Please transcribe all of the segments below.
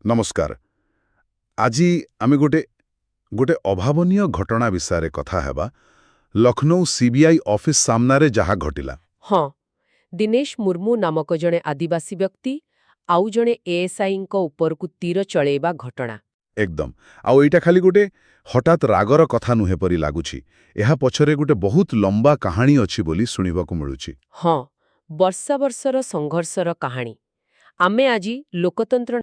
ନମସ୍କାର। ଆଜି ଆମେ ଗୋଟେ ଗୋଟେ ଅଭାବନୀୟ ଘଟଣା ବିଷୟରେ କଥା ହେବା, ଲକ୍ଷ୍ନୌ ସିବିଆଇ ଅଫିସ ସାମ୍ନାରେ ଯାହା ଘଟିଲା। ହଁ, ଦିନେଶ ମୁର୍ମୁ ନାମକ ଜଣେ ଆଦିବାସୀ ବ୍ୟକ୍ତି ଆଉ ଜଣେ ଏଏସ୍ଆଇଙ୍କ ଉପରକୁ ତୀର ଚଳେଇବା ଘଟଣା। ଏକଦମ। ଆଉ ଏଇଟା ଖାଲି ଗୋଟେ ହଠାତ୍ ରାଗର କଥା ନୁହେଁ ପରି ଲାଗୁଛି। ଏହା ପଛରେ ଗୋଟେ ବହୁତ ଲମ୍ବା କାହାଣୀ ଅଛି ବୋଲି ଶୁଣିବାକୁ ମିଳୁଛି। ହଁ, ବର୍ଷ ବର୍ଷର ସଂଘର୍ଷର କାହାଣୀ। ଆମେ ଆଜି ଲୋକତନ୍ତ୍ର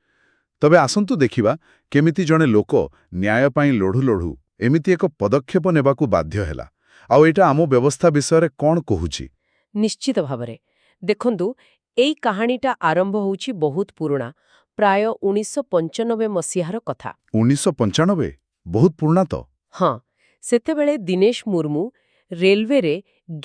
ତବେ ଆସନ୍ତୁ ଦେଖିବା କେମିତି ଜଣେ ଲୋକ ନ୍ୟାୟ ପାଇଁ ଲଢୁ ଲଢୁ ଏମିତି ଏକ ପଦକ୍ଷେପ ନେବାକୁ ବାଧ୍ୟ ହେଲା, ଆଉ ଏଇଟା ଆମ ବ୍ୟବସ୍ଥା ବିଷୟରେ କ'ଣ କହୁଛି। ନିଶ୍ଚିତ ଭାବରେ। ଦେଖନ୍ତୁ, ଏଇ କାହାଣୀଟା ଆରମ୍ଭ ହେଉଛି ବହୁତ ପୁରୁଣା, ପ୍ରାୟ 1995 ମସିହାର କଥା। 1995? ବହୁତ ପୁରୁଣା ତ। ହଁ, ସେତେବେଳେ ଦିନେଶ ମୁର୍ମୁ ରେଲୱେରେ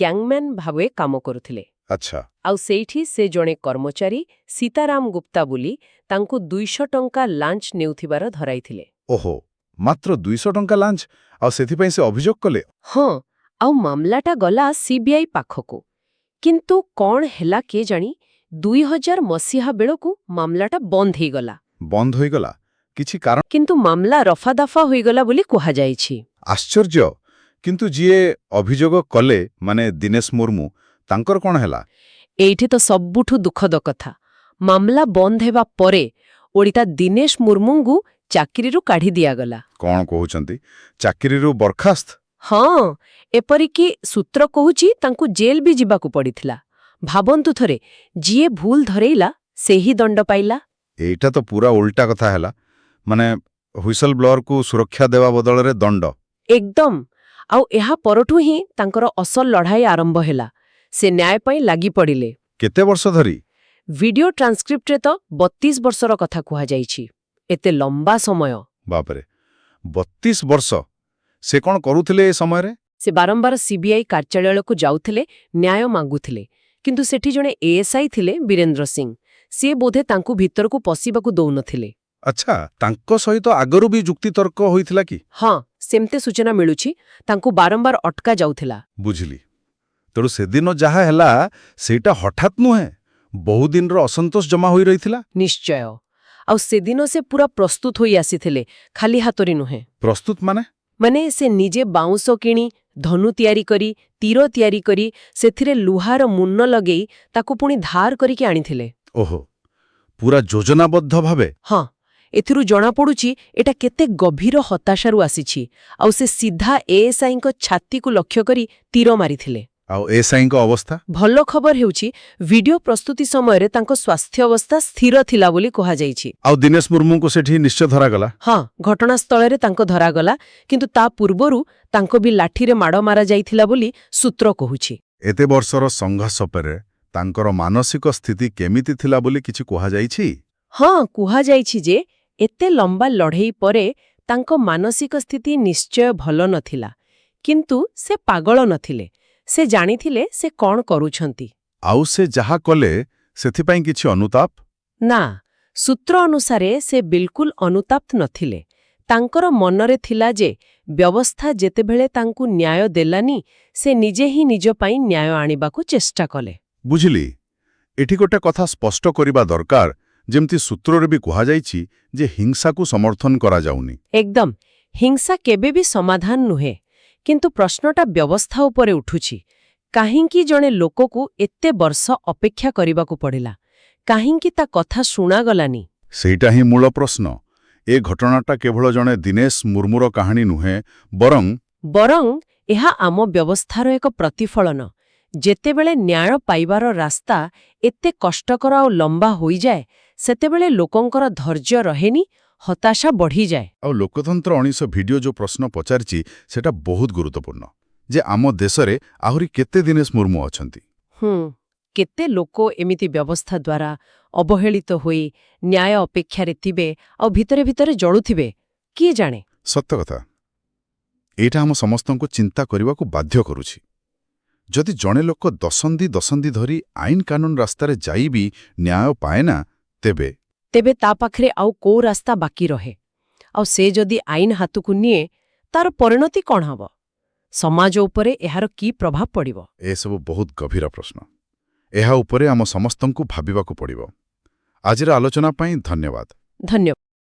ଗ୍ୟାଙ୍ଗମ୍ୟାନ୍ ଭାବେ କାମ କରୁଥିଲେ। ଆଉ ସେଇଠି ସେ ଜଣେ କର୍ମଚାରୀ ସୀତାରାମ ଗୁପ୍ତା ବୋଲି ତାଙ୍କୁ 200 ଟଙ୍କା ଲାଞ୍ଚ ନେଉଥିବାର ଧରାଇଥିଲେ। ଓହୋ, ମାତ୍ର 200 ଟଙ୍କା ଲାଞ୍ଚ! ଆଉ ସେଥିପାଇଁ ସେ ଅଭିଯୋଗ କଲେ? ହଁ, ଆଉ ମାମଲାଟା ଗଲା ସିବିଆଇ ପାଖକୁ। କିନ୍ତୁ କ'ଣ ହେଲା କେଜାଣି, 2000 ମସିହା ବେଳକୁ ମାମଲାଟା ବନ୍ଦ ହେଇଗଲା। ବନ୍ଦ ହୋଇଗଲା? କିଛି କାରଣ? କିନ୍ତୁ ମାମଲା ରଫାଦଫା ହୋଇଗଲା ବୋଲି କୁହାଯାଇଛି। ଆଶ୍ଚର୍ଯ୍ୟ! କିନ୍ତୁ ଯିଏ ଅଭିଯୋଗ କଲେ, ମାନେ ଦିନେଶ ମୁର୍ମୁ, ତାଙ୍କର କ'ଣ ହେଲା? ଏଇଠି ତ ସବୁଠୁ ଦୁଃଖଦ କଥା। ମାମଲା ବନ୍ଦ ହେବା ପରେ ଓଲଟା ଦିନେଶ ମୁର୍ମୁଙ୍କୁ ଚାକିରିରୁ କାଢ଼ି ଦିଆଗଲା। କ'ଣ କହୁଛନ୍ତି? ଚାକିରିରୁ ବରଖାସ୍ତ? ହଁ, ଏପରିକି ସୂତ୍ର କହୁଛି ତାଙ୍କୁ ଜେଲ୍ ବି ଯିବାକୁ ପଡ଼ିଥିଲା। ଭାବନ୍ତୁ ଥରେ, ଯିଏ ଭୁଲ ଧରେଇଲା ସେହି ଦଣ୍ଡ ପାଇଲା। ଏଇଟା ତ ପୁରା ଉଲ୍ଟା କଥା ହେଲା। ମାନେ ହ୍ୱିସଲ ବ୍ଲୋଅରକୁ ସୁରକ୍ଷା ଦେବା ବଦଳରେ ଦଣ୍ଡ। ଏକଦମ। ଆଉ ଏହା ପରଠୁ ହିଁ ତାଙ୍କର ଅସଲ ଲଢ଼ାଇ ଆରମ୍ଭ ହେଲା। ସେ ନ୍ୟାୟ ପାଇଁ ଲାଗି ପଡ଼ିଲେ। କେତେ ବର୍ଷ ଧରି? ଭିଡିଓ ଟ୍ରାନ୍ସକ୍ରିପ୍ଟରେ ତ 32 ବର୍ଷର କଥା କୁହାଯାଇଛି। ଏତେ ଲମ୍ବା ସମୟ! ବାପରେ, 32 ବର୍ଷ! ସେ କ'ଣ କରୁଥିଲେ ଏ ସମୟରେ? ସେ ବାରମ୍ବାର ସିବିଆଇ କାର୍ଯ୍ୟାଳୟକୁ ଯାଉଥିଲେ, ନ୍ୟାୟ ମାଗୁଥିଲେ। କିନ୍ତୁ ସେଠି ଜଣେ ଏଏସ୍ଆଇ ଥିଲେ, ବୀରେନ୍ଦ୍ର ସିଂ। ସିଏ ବୋଧେ ତାଙ୍କୁ ଭିତରକୁ ପଶିବାକୁ ଦଉନଥିଲେ। ଆଚ୍ଛା, ତାଙ୍କ ସହିତ ଆଗରୁ ବି ଯୁକ୍ତିତର୍କ ହୋଇଥିଲା କି? ହଁ, ସେମିତି ସୂଚନା ମିଳୁଛି। ତାଙ୍କୁ ବାରମ୍ବାର ଅଟକା ଯାଉଥିଲା। ବୁଝିଲି। ତେଣୁ ସେଦିନ ଯାହା ହେଲା ସେଇଟା ହଠାତ୍ ନୁହେଁ, ବହୁଦିନର ଅସନ୍ତୋଷ ଜମା ହୋଇ ରହିଥିଲା। ନିଶ୍ଚୟ। ଆଉ ସେଦିନ ସେ ପୁରା ପ୍ରସ୍ତୁତ ହୋଇ ଆସିଥିଲେ, ଖାଲି ହାତରେ ନୁହେଁ। ପ୍ରସ୍ତୁତ ମାନେ? ମାନେ ସେ ନିଜେ ବାଉଁଶ କିଣି, ଧନୁ ତିଆରି କରି, ତୀର ତିଆରି କରି, ସେଥିରେ ଲୁହାର ମୁନ ଲଗେଇ ତାକୁ ପୁଣି ଧାର କରିକି ଆଣିଥିଲେ। ଓହୋ, ପୁରା ଯୋଜନାବଦ୍ଧ ଭାବେ। ହଁ, ଏଥିରୁ ଜଣାପଡୁଛି ଏଟା କେତେ ଗଭୀର ହତାଶାରୁ ଆସିଛି। ଆଉ ସେ ସିଧା ଏଏସ୍ଆଇଙ୍କ ଛାତିକୁ ଲକ୍ଷ୍ୟ କରି ତୀର ମାରିଥିଲେ। ଆଉ ଏଏସ୍ଆଇଙ୍କ ଅବସ୍ଥା? ଭଲ ଖବର ହେଉଛି, ଭିଡିଓ ପ୍ରସ୍ତୁତି ସମୟରେ ତାଙ୍କ ସ୍ୱାସ୍ଥ୍ୟ ଅବସ୍ଥା ସ୍ଥିର ଥିଲା ବୋଲି କୁହାଯାଇଛି। ଆଉ ଦିନେଶ ମୁର୍ମୁଙ୍କୁ ସେଠି ନିଶ୍ଚୟ ଧରାଗଲା? ହଁ, ଘଟଣାସ୍ଥଳରେ ତାଙ୍କୁ ଧରାଗଲା। କିନ୍ତୁ ତା ପୂର୍ବରୁ ତାଙ୍କୁ ବି ଲାଠିରେ ମାଡ଼ ମାରାଯାଇଥିଲା ବୋଲି ସୂତ୍ର କହୁଛି। ଏତେ ବର୍ଷର ସଂଘର୍ଷ ପରେ ତାଙ୍କର ମାନସିକ ସ୍ଥିତି କେମିତି ଥିଲା ବୋଲି କିଛି କୁହାଯାଇଛି? ହଁ, କୁହାଯାଇଛି ଯେ ଏତେ ଲମ୍ବା ଲଢ଼େଇ ପରେ ତାଙ୍କ ମାନସିକ ସ୍ଥିତି ନିଶ୍ଚୟ ଭଲ ନଥିଲା। କିନ୍ତୁ ସେ ପାଗଳ ନଥିଲେ। ସେ ଜାଣିଥିଲେ ସେ କ'ଣ କରୁଛନ୍ତି। ଆଉ ସେ ଯାହା କଲେ ସେଥିପାଇଁ କିଛି ଅନୁତାପ? ନା, ସୂତ୍ର ଅନୁସାରେ ସେ ବିଲକୁଲ ଅନୁତପ୍ତ ନଥିଲେ। ତାଙ୍କର ମନରେ ଥିଲା ଯେ ବ୍ୟବସ୍ଥା ଯେତେବେଳେ ତାଙ୍କୁ ନ୍ୟାୟ ଦେଲାନି, ସେ ନିଜେ ହିଁ ନିଜ ପାଇଁ ନ୍ୟାୟ ଆଣିବାକୁ ଚେଷ୍ଟା କଲେ। ବୁଝିଲି। ଏଠି ଗୋଟେ କଥା ସ୍ପଷ୍ଟ କରିବା ଦରକାର, ଯେମିତି ସୂତ୍ରରେ ବି କୁହାଯାଇଛି ଯେ ହିଂସାକୁ ସମର୍ଥନ କରାଯାଉନି। ଏକଦମ। ହିଂସା କେବେ ବି ସମାଧାନ ନୁହେଁ। କିନ୍ତୁ ପ୍ରଶ୍ନଟା ବ୍ୟବସ୍ଥା ଉପରେ ଉଠୁଛି। କାହିଁକି ଜଣେ ଲୋକକୁ ଏତେ ବର୍ଷ ଅପେକ୍ଷା କରିବାକୁ ପଡ଼ିଲା? କାହିଁକି ତା କଥା ଶୁଣାଗଲାନି? ସେଇଟା ହିଁ ମୂଳ ପ୍ରଶ୍ନ। ଏ ଘଟଣାଟା କେବଳ ଜଣେ ଦିନେଶ ମୁର୍ମୁର କାହାଣୀ ନୁହେଁ, ବରଂ ବରଂ ଏହା ଆମ ବ୍ୟବସ୍ଥାର ଏକ ପ୍ରତିଫଳନ। ଯେତେବେଳେ ନ୍ୟାୟ ପାଇବାର ରାସ୍ତା ଏତେ କଷ୍ଟକର ଆଉ ଲମ୍ବା ହୋଇଯାଏ, ସେତେବେଳେ ଲୋକଙ୍କର ଧୈର୍ଯ୍ୟ ରହେନି, ହତାଶା ବଢ଼ିଯାଏ। ଆଉ ଲୋକତନ୍ତ୍ର ଅଣିଷ ଭିଡିଓ ଯୋଉ ପ୍ରଶ୍ନ ପଚାରିଛି, ସେଟା ବହୁତ ଗୁରୁତ୍ୱପୂର୍ଣ୍ଣ, ଯେ ଆମ ଦେଶରେ ଆହୁରି କେତେ ଦିନେଶ ମୁର୍ମୁ ଅଛନ୍ତି? କେତେ ଲୋକ ଏମିତି ବ୍ୟବସ୍ଥା ଦ୍ୱାରା ଅବହେଳିତ ହୋଇ ନ୍ୟାୟ ଅପେକ୍ଷାରେ ଥିବେ ଆଉ ଭିତରେ ଭିତରେ ଜଳୁଥିବେ, କିଏ ଜାଣେ? ସତ କଥା। ଏଇଟା ଆମ ସମସ୍ତଙ୍କୁ ଚିନ୍ତା କରିବାକୁ ବାଧ୍ୟ କରୁଛି। ଯଦି ଜଣେ ଲୋକ ଦଶନ୍ଧି ଦଶନ୍ଧି ଧରି ଆଇନ କାନୁନ ରାସ୍ତାରେ ଯାଇ ବି ନ୍ୟାୟ ପାଏ ନା, ତେବେ ତେବେ ତା ପାଖରେ ଆଉ କୋଉ ରାସ୍ତା ବାକି ରହେ? ଆଉ ସେ ଯଦି ଆଇନ ହାତକୁ ନିଏ, ତାର ପରିଣତି କ'ଣ ହବ? ସମାଜ ଉପରେ ଏହାର କି ପ୍ରଭାବ ପଡ଼ିବ? ଏସବୁ ବହୁତ ଗଭୀର ପ୍ରଶ୍ନ। ଏହା ଉପରେ ଆମ ସମସ୍ତଙ୍କୁ ଭାବିବାକୁ ପଡ଼ିବ। ଆଜିର ଆଲୋଚନା ପାଇଁ ଧନ୍ୟବାଦ। ଧନ୍ୟବାଦ।